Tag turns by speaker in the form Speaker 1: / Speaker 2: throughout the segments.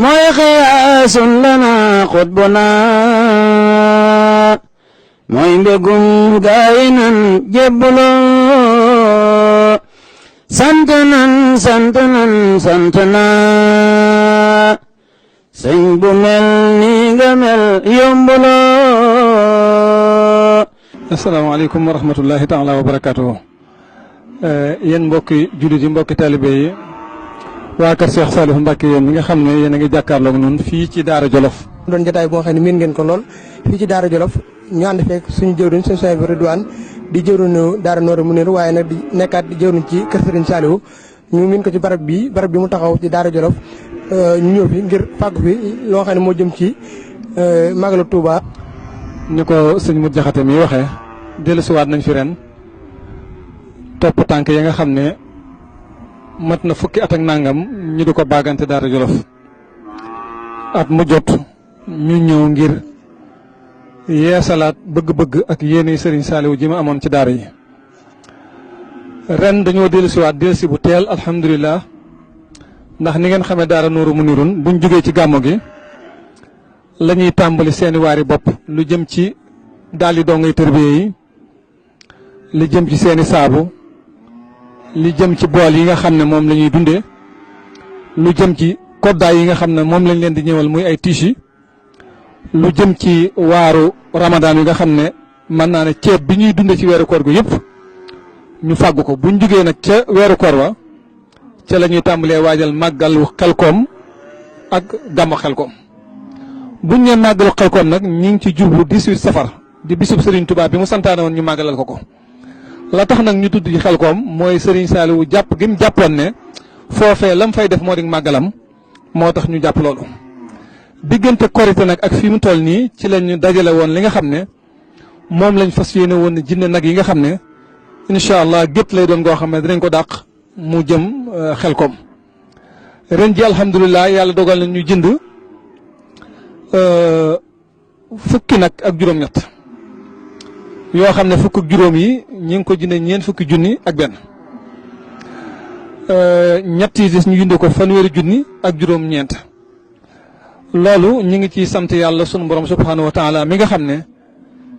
Speaker 1: mooy xiyaasun lana xutbuna mooy mbégum gaay nan jébbuloo sant nan sëñ bu mel ni nga mel yombuloo.
Speaker 2: asalaamaaleykum wa rahmatullahi taala wa barakaatuhu. yéen mbokki jullit yi mbokki taalibe yi waa kër Cheikh Saliou Mbacke yéen ñi nga xam ne yéen a ngi jàkkaarloog noonu fii ci Daara Jolof.
Speaker 3: doon jotaay boo xam ne miin ngeen ko lool fii ci Daara Jolof ñu ànd fekk suñu jëwriñ suñu soxna Ridwaan di jëwriñu Daara Nooru Muniir waaye nag di nekkaat di jëwriñ ci kër Serigne Saliou ñu miin ko ci barab bi mu taxaw ci Daara Jolof ñu ñëw fi ngir fàggu fi loo xam ne moo jëm ci Magalu Touba.
Speaker 2: ni ko sëñ Modou Diakhaté mi waxee dellusiwaat nañ fi ren topp tànk yi nga xam ne mat na fukki at ak nangam ñu di ko baagante Daara Jolof at mu jot ñu ñëw ngir yeesalaat bëgg-bëgg ak yéene Serigne Saliou ji ma amoon ci daara yi ren dañoo dellusi bu teel alhamdulilah ndax ni ngeen xamee Daara Nooru Muniirun buñ jógee ci gàmmu gi la ñuy tàmbali seeni waari bopp lu jëm ci daldi dongay tërbiye yi li jëm ci seeni saabu li jëm ci bool yi nga xam ne moom la ñuy dundee lu jëm ci koddaay yi nga xam ne moom lañ leen di ñëwal muy ay tiges lu jëm ci waaru ramadaan yi nga xam ne mën naa ne ceeb bi ñuy dunde ci weeru koor gu yëpp ñu fàggu ko buñ jugee nag ca weeru koor wa ca la ñuy tàmbalee waajal màggalu Xelkom ak gàmmu Xelkom buñ ñee màggalu Xelkom nag ñi ngi ci jublu 18 safar di bisub Serigne Touba bi mu santaane woon ñu màggalal ko ko la tax nag ñu tudd ci Xelkom mooy Serigne Saliou jàpp gi mu jàppoon ne foofee lam fay def moo di màggalam moo tax ñu jàpp loolu diggante korite nag ak fi mu toll nii ci lañ ñu dajale woon li nga xam ne moom lañ fas yéene woon ne jinne nag yi nga xam ne incha allah gétt lay doon goo xam ne dinañ ko dàq mu jëm Xelkom ren ji alhamdulilah yàlla dogal na ñu jënd fukki nag ak juróom-ñett yoo xam ne fukk ak juróom yi ñi ngi ko jëndee ñeent fukki junni ak benn ñett yi des ñu jëndee ko fanweeri junni ak juróom-ñeent loolu ñi ngi ciy sant yàlla sunu borom subhaanahu wa taala mi nga xam ne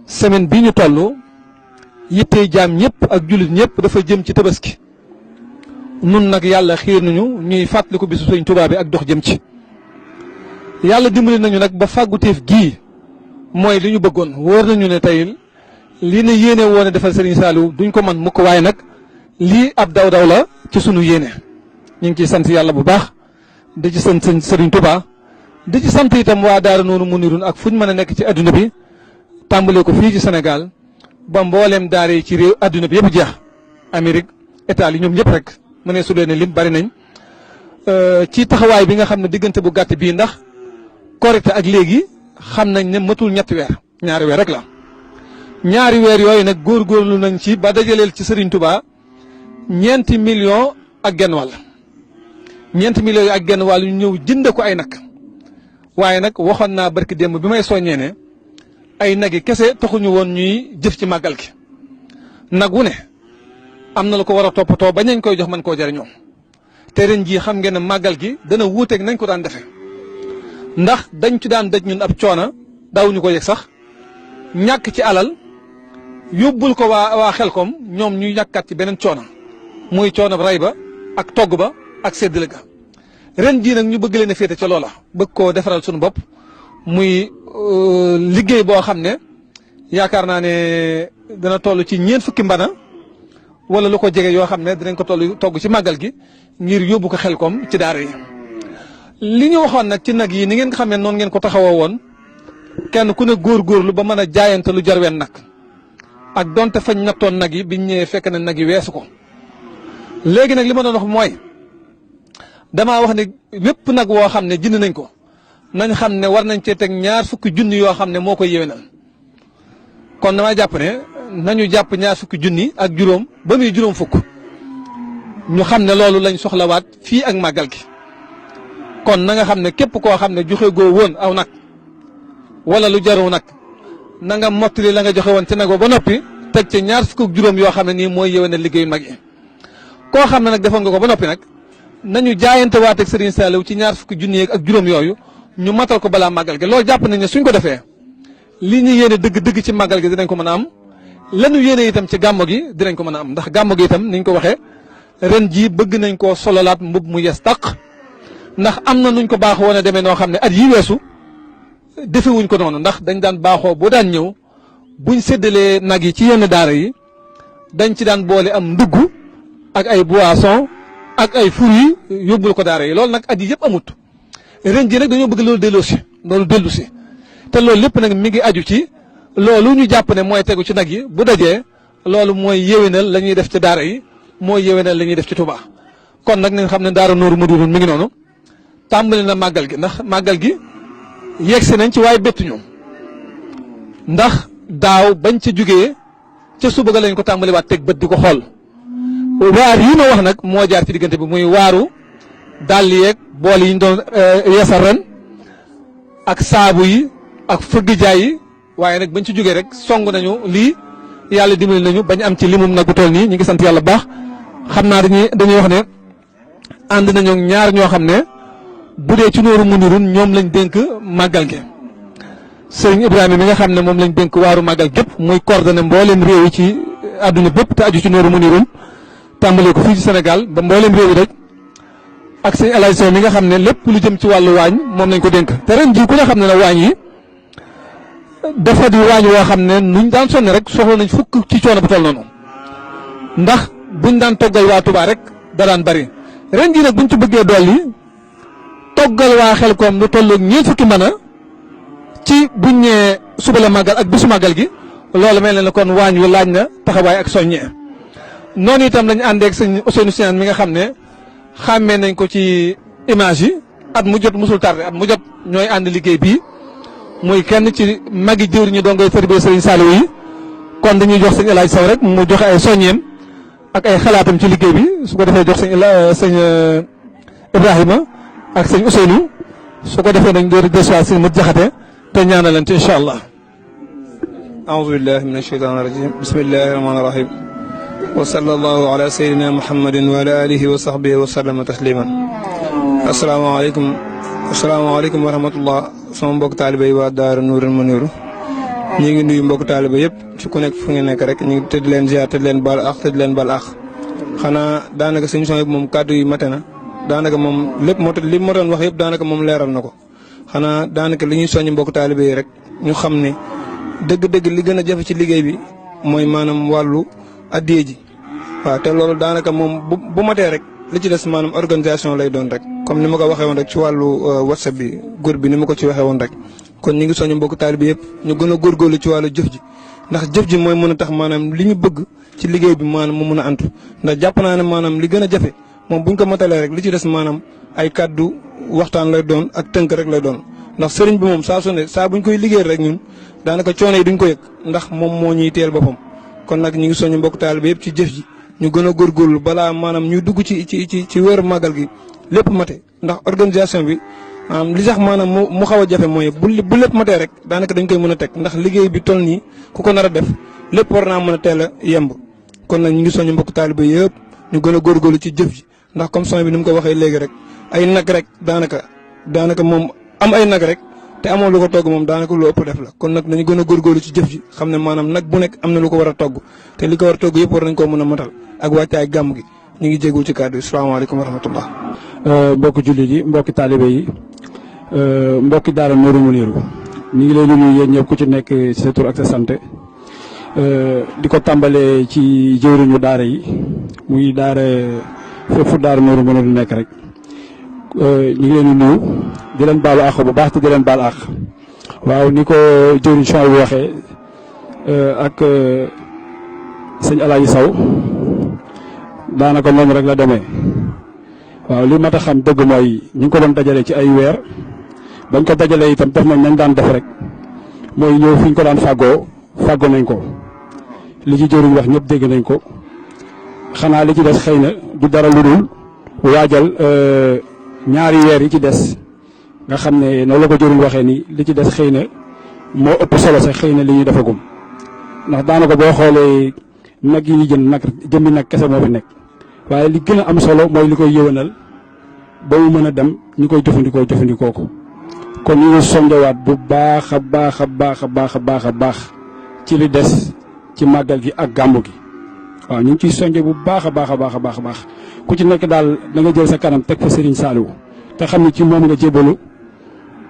Speaker 2: semaine bi ñu toll yittey jaam ñëpp ak jullit ñëpp dafa jëm ci tabaski nun nag yàlla xiir nañu ñuy fàttaliku bisu Sëñ Tuubaa bi ak dox jëm ci yàlla dimbali nañu nag ba fàgguteef gii mooy li ñu bëggoon wóor nañu ne tey lii ne yéene woone defal Serigne Saliou duñ ko man mukk waaye nag lii ab daw la ci sunu yéene ñu ngi ciy sant yàlla bu baax di ci sant Serigne Touba di ci sant itam waa Daara Nooru Muniirun ak fuñ mën a nekk ci adduna bi tàmbalee ko fii ci Sénégal ba mbooleem daara yi ci réew adduna bi yëpp jeex Amérique Italie ñoom ñëpp rek mu ne su leen lim bari nañ ci taxawaay bi nga xam ne diggante bu gàtt bii ndax korite ak léegi xam nañ ne matul ñetti weer ñaari weer rek la ñaari weer yooyu nag góorgóorlu nañ ci ba dajaleel ci Serigne Touba ñeenti million ak genn wàll yi ak genn wàll ñu ñëw jënde ko ay nag waaye nag waxoon naa barki démb bi may soññee ne ay nag yi kese taxuñu woon ñuy jëf ci màggal gi nag wu ne am na lu ko war a toppatoo ba nañ koy jox man koo jariñoo te ren jii xam ngeen ne màggal gi dana wuuteeg nañ ko daan defee ndax dañ ci daan daj ñun ab coona daawuñu ko yëg sax ñàkk ci alal yóbbul ko waa Xelkom ñoom ñuy ñàkkaat ci beneen coona muy coono ray ba ak togg ba ak séddale ga ren jii nag ñu bëgg leen a féete ca loola bëgg koo defaral suñu bopp muy liggéey boo xam ne yaakaar naa ne dana toll ci ñeent fukki mbana wala lu ko jege yoo xam ne dinañ ko toll togg ci màggal gi ngir yóbbu ko Xelkom ci daara yi li ñu waxoon nag ci nag yi ni ngeen nga xam ne noonu ngeen ko taxawoo woon kenn ku ne góorgóorlu ba mën a jaayante lu jar wenn nag ak donte fañ nattoon nag yi biñ ñëwee fekk na nag yi weesu ko léegi nag li ma doon wax mooy damaa wax ne wépp nag woo xam ne jënd nañ ko nañ xam ne war nañ cee teg ñaar fukki junni yoo xam ne moo koy yéwénal kon damaa jàpp ne nañu jàpp ñaar fukki junni ak juróom ba muy juróom fukk ñu xam ne loolu lañ soxlawaat fii ak màggal gi kon na nga xam ne képp koo xam ne joxe goo woon aw nag wala lu jaru nag na nga mottali la nga joxe woon ci nag ba noppi teg ca ñaar fukk ak juróom yoo xam ne nii mooy yéwénal liggéeyu mag yi koo xam ne nag defoon nga ko ba noppi nag nañu jaayante waat ak Serigne Saliou ci ñaar fukki junni ak juróom yooyu ñu matal ko balaa màggal gi loolu jàpp nañ ne suñ ko defee li ñu yéene dëgg-dëgg ci màggal gi dinañ ko mën a am lanu yéene itam ci gàmmo gi dinañ ko mën a am ndax gàmmo gi itam niñ ko waxee ren jii bëgg nañ koo sololaat mbub mu yes tàq ndax am na nuñ ko baaxoo woon a demee noo xam ne at yi weesu defewuñ ko noonu ndax dañ daan baaxoo boo daan ñëw buñ séddalee nag yi ci yenn daara yi dañ ci daan boole am ndugg ak ay boisson ak ay fruits yóbbul ko daara yi loolu nag at yi yëpp amut ren jii nag dañoo bëgg loolu dellu si te loolu lépp nag mi ngi aju ci loolu ñu jàpp ne mooy tegu ci nag yi bu dajee loolu mooy yéwénal la ñuy def ci daara yi mooy yéwénal la ñuy def ci Touba kon nag nañ xam ne daara Nooru Madinun mi ngi noonu tàmbali na màggal gi ndax màggal gi yegsi nañ ci waaye bettuñu ndax daaw bañ ca jugee ca suba ga lañ ko tàmbali waat teg bët di ko xool waar yi ma wax nag moo jaar ci diggante bi muy waaru dàll yeeg bool yi ñu doon yeesal ren ak saabu yi ak fëgg jaay yi waaye nag bañ ci jógee rek song nañu lii yàlla dimbali nañu bañ am ci limum nag bu toll nii ñu ngi sant yàlla baax xam naa dañuy wax ne ànd nañu ñaar ñoo xam ne bu dee ci Nooru Madinun ñoom lañ dénk màggal gi sëriñ Ibrahima mi nga xam ne moom lañ dénk waaru màggal gépp muy coordonné mbooleem réew yi ci àdduna bépp te aju ci Nooru Madinun tàmbalee ko fii ci Sénégal ba mbooleem réew yi rek ak sëñ El Hadj Sow mi nga xam ne lépp lu jëm ci wàllu waañ moom lañ ko dénk te ren jii ku ne xam ne waañ yi dafa di waañ woo xam ne nuñ daan sonne rek soxla nañ fukk ci coono bu toll noonu ndax buñ daan toggal waa Touba rek da daan bari ren jii nag buñ ci bëggee dolli toggal waa Xelkom lu tolloog ñeent fukki mën a ci buñ ñee suba la màggal ak bisu màggal gi loolu mel na kon waañ wi laaj na taxawaay ak soññee noonu itam lañu àndeek sëñ Ousseynou Siane mi nga xam ne xàmmee nañ ko ci image yi at mu jot musul tardé at mu jot ñooy ànd liggéey bii muy kenn ci magi jëwri ñu dongoy tërbiya Serigne Saliou yi kon dañuy jox sëñ El Hadj Sow rek mu joxe ay soññeem ak ay xalaatam ci liggéey bi su ko defee jox sëñ Ibrahima ak sëñ Ousseynou su ko defee nañ door a desuwaat sëñ Mat Jaxate te ñaanalante incha allah.
Speaker 4: aouzu billahi min asheytaan irajim bismillahi rahmaani rahim wa sallallahu ala sayyidina muhammadin wa ala alihi wa sahbihi wa sallama tasliman asalaamaaleykum wa rahmatullah sama mbokk taaliba yi waa daara Nooru Madinun ñu ngi nuyu mbokk taaliba yëpp ci ku nekk fu ngeen nekk rek ñu ngi tëdd leen ziar tëdd leen baal ak tëdd leen baal ak xanaa daanaka suñu son yëpp moom kàddu yi mate na daanaka moom lépp moo li ma doon wax yëpp daanaka moom leeral na ko xanaa daanaka li ñuy soññ mbokk taaliba yi rek ñu xam ne dëgg-dëgg li gën a jafe ci liggéey bi mooy maanaam wàllu addiya ji waaw te loolu daanaka moom bu matee rek li ci des maanaam organisation lay doon rek comme ni ma ko waxee woon rek ci wàllu whatsapp bi groupe bi ni ma ko ci waxee woon rek kon ñu ngi soñu mbokk taalibe yëpp ñu gën a góorgóorlu ci wàllu jëf ji ndax jëf ji mooy mën a tax maanaam li ñu bëgg ci liggéey bi maanaam mu mën a antu ndax jàpp naa ne maanaam li gën a jafe moom buñ ko matalee rek li ci des maanaam ay kàddu waxtaan lay doon ak tënk rek lay doon ndax sëriñ bi moom saa su ne saa buñ koy liggéey rek ñun daanaka coono yi duñ ko yëg ndax moom moo ñuy teel boppam kon nag ñu ngi soñu mbokk taalibe yëpp ci jëf ji ñu gën a góorgóorlu balaa maanaam ñu dugg ci weeru màggal gi lépp mate ndax organisation bi li sax maanaam mu xaw a jafe mooy bu lépp matee rek daanaka dañ koy mën a teg ndax liggéey bi toll nii ku ko nar a def lépp war naa mën a teel a yemb kon nag ñu ngi soñu mbokk taalibe yëpp ñu gën a góorgóorlu ci jëf ji ndax comme son bi ni mu ko waxee léegi rek ay nag rek daanaka moom am ay nag rek te amoo lu ko togg moom daanaka lu ëpp def la kon nag dañu gën a góorgóorlu ci jëf ji xam ne maanaam nag bu nekk am na lu ko war a togg te li ko war a togg yëpp war nañ koo mën a matal ak wàccaay gàmm gi ñu ngi jégu ci kàddu yi salaamaaleykum wa rahmatullah
Speaker 1: mbokki jullit yi mbokki taalibe yi mbokki daara Nooru Madinun ñu ngi leen di nuyu yéen ñëpp ku ci nekk sa tur ak sa sant di ko tàmbalee ci jëwriñu daara yi muy daara fépp fu daara Nooru Madinun nekk rek ñu ngi leen di nuyu di leen baalu àq bu baax te di leen baal àq waaw ni ko jëwriñ Sow bu waxee ak sëñ El Hadj Sow daanaka noonu rek la demee waaw li mat a xam dëgg mooy ñu ngi ko doon dajale ci ay weer bañ ko dajalee itam def nañ daan def rek mooy ñëw fi ñu ko daan fàggoo nañ ko li ci jëriñ wax ñëpp dégg nañ ko xanaa li ci des xëy na du dara lu dul waajal ñaari weer yi ci des nga xam ne noonu la ko jëriñ waxee ni li ci des xëy na moo ëpp solo sax xëy na li ñuy defagum ndax daanaka boo xoolee nag yi ñu jënd nag jëmmi nag kese moo fi nekk waaye li gën a am solo mooy li koy yëwanal ba mu mën a dem ñu koy jëfandikoo ko kon ñu ngi sondewaat bu baax a baax a baax a baax a baax a baax ci li des ci màggal gi ak gàmmu gi waaw ñu ngi ciy sonde bu baax a baax a baax a baax a baax ku ci nekk daal da nga jël sa kanam teg fa Serigne Saliou te xam ne ci moom nga jébalu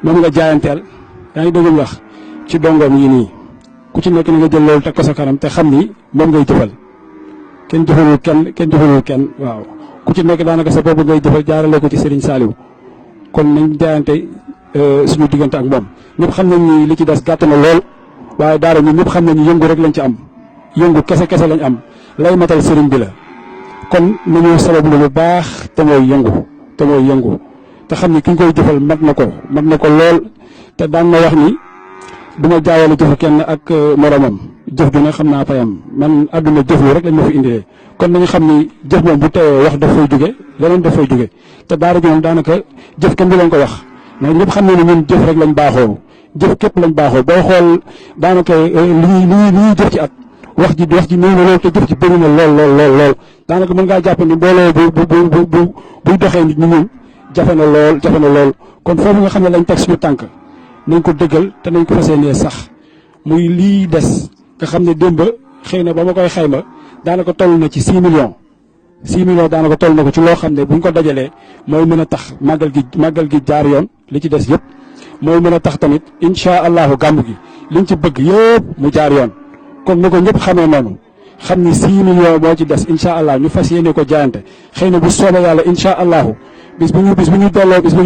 Speaker 1: moom nga jaayanteel yaa ngi dégg wax ci dongoom yi nii ku ci nekk na nga jël loolu teg ko sa kanam te xam ni moom ngay jëfal kenn jëfalul kenn waaw ku ci nekk daanaka sa bopp ngay jëfal jaarale ko ci Serigne Saliou kon nañ jaayante suñu diggante ak moom ñëpp xam nañ ni li ci des gàtt na lool waaye daara ñun ñëpp xam nañ ni yëngu rek lañ ci am yëngu kese lañ am lay matal Serigne bi la kon nañu sabablu bu baax te mooy yëngu te xam ni ki ñu koy jëfal mat na ko lool te daan na wax ni du ma jaawale jëfu kenn ak moromam jëf ju ne xam naa payam man àdduna jëflu rek lañ ma fi indilee kon nañu xam ni jëf moom bu teewee wax daf fay jóge leneen daf fay jóge te daara ji moom daanaka jëf kenn du leen ko wax mais ñëpp xam ne ni ñun jëf rek lañ baaxoo jëf képp lañ baaxoo booy xool daanaka li ñuy jëf ci at wax ji néew na lool te jëf ji bëri na lool daanaka mën ngaa jàpp ni mbooloo buy doxee nit ñi jafe na lool kon foofu nga xam ne lañ teg suñu tànk nañ ko dëggal te nañ ko fas yéenee sax muy lii des nga xam ne démb xëy na ba ma koy xayma daanaka toll na ci 6 millions daanaka toll na ko ci loo xam ne buñ ko dajalee mooy mën a tax màggal gi jaar yoon li ci des yëpp mooy mën a tax tamit incha allahu gàmmu gi liñ ci bëgg yëpp mu jaar yoon kon na ko ñëpp xamee noonu xam ni 6 millions moo ci des incha allah ñu fas yéene ko jaayante xëy na bu soobee yàlla incha allahu bis bu ñu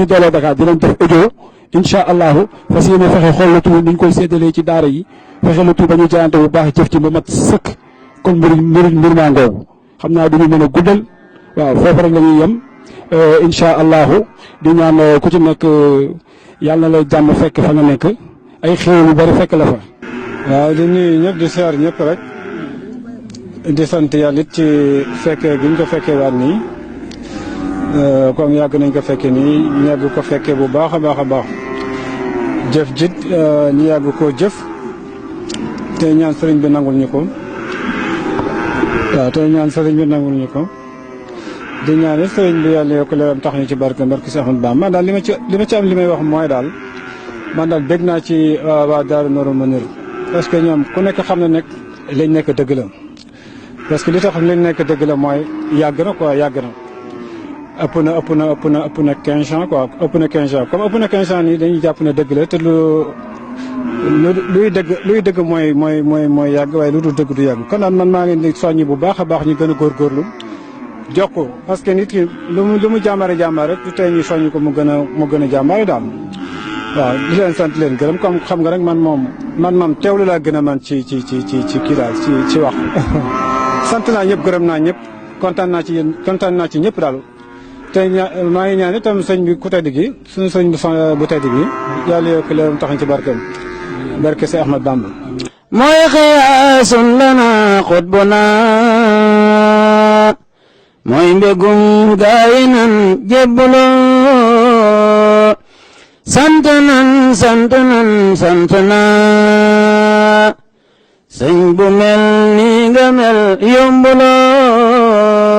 Speaker 1: delloo Dakar dinañ def audio incha allahu fas yéene fexe xool la tuuti ni ñu koy séddalee ci daara yi fexe la tuuti ba ñu jaayante bu baax jëf ci ba mat sëkk kon mbir maa ngoogu xam naa duñu mën a guddal waaw foofu rek la ñuy yem incha allahu di ñaan ku ci nekk yàlla na la jàmm fekk fa nga nekk ay xéewal yu bari fekk la fa.
Speaker 5: waaw di nuyu ñëpp di siyaar ñëpp rek di sant yàlla it ci fekkee gi ñu ko fekkee waat nii comme yàgg nañ ko fekkee nii ñàgg ko fekkee bu baax a baax jëf jit ñu yàgg koo jëf te ñaan sëriñ bi nangul ñu ko waaw te ñaan sëriñ bi nangul ñu ko di ñaan it sëriñ bi yàlla yokk leeram tax ñu ci barke Seex Ahmadu Bamba man daal li ma ci am li may wax mooy daal man daal bég naa ci waa Daara Nourul Mounir parce que ñoom ku nekk xam na nekk lañ nekk dëgg la parce que li tax lañ nekk dëgg la mooy yàgg na ëpp na 15 ans quoi ëpp na 15 ans comme ëpp na 15 ans nii dañuy jàpp ne dëgg la te luy dëgg mooy yàgg waaye lu dul dëgg du yàgg kon nag man maa ngi leen di soññi bu baax a baax ñu gën a góorgóorlu jox ko parce que nit ki lu mu jàmbaare rek du tey ñu soññi ko mu gën a jàmbaare daal waaw di leen sant leen gërëm comme xam nga rek man moom teewlu laa gën a man ci kii daal ci wax sant naa ñëpp gërëm naa ñëpp kontaan naa ci ñëpp daal te maa ngi ñaan itam sëñ bi ku tedd gi suñu sëñ bu tedd gi yàlla yokk leeram taxañ ci barkeem barke Seex Ahmad Bamba
Speaker 6: mooy xiyaasun lana xutbuna mooy mbégum gaayi nan jébbulo sant nan sëñ bu mel ni nga mel yombuloo